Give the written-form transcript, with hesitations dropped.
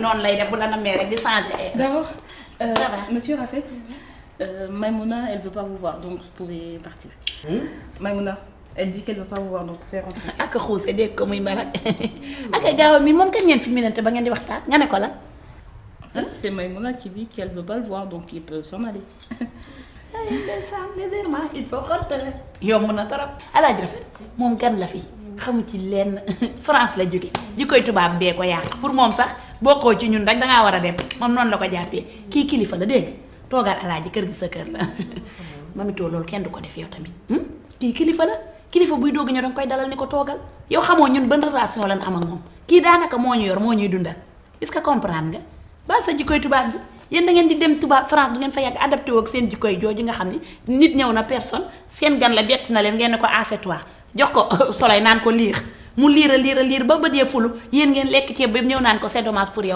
noonu lay def bu la namee rek di changer. D'abord, Ça va. monsieur Rafet, Maïmouna, elle veut pas vous voir, donc vous pouvez partir. Maïmouna, elle dit qu'elle veut pas vous voir, donc vous pouvez rentrer. ak xuuse dégg ko muy mel ak gaaw a mi moom kañ ngeen fi minante ba ngeen di waxtaan nga ne ko lan. C'est Maïmouna qui dit qu'elle veut pas le voir, donc il peut s'en aller. ay ndeysaan légèrement il faut corter. yomb na trop. Alaaji Rafet moom gan la fi xamu ci lenn France la jóge jikkoy tubaab bee ko yàq pour moom sax bokkoo ci ñun rek dangaa war a dem moom noonu la ko jàppee kii kilifa la dégg toogal alaaji kër gi sa kër la mamitoo loolu kenn du ko def yow tamit kii kilifa la kilifa buy doog ñëw danga koy dalal ni ko toogal yow xamoo ñun ban relation lan am ak moom kii daanaka moo ñu yor moo ñuy dundal est-ce que comprendre nga baal sa jikkoy tubaab ji yéen da ngeen di dem tubaab France du ngeen fa yàgg adapté woog seen jikkoy jooju nga xam ni nit ñëw na personne seen gan la bett na leen ngeen ne ko assieds-toi jox ko Soleil naan ko liir mu liir ba bët yee fulu yéen ngeen lekk ceeb ba ñëw naan ko c'est dommage pour yow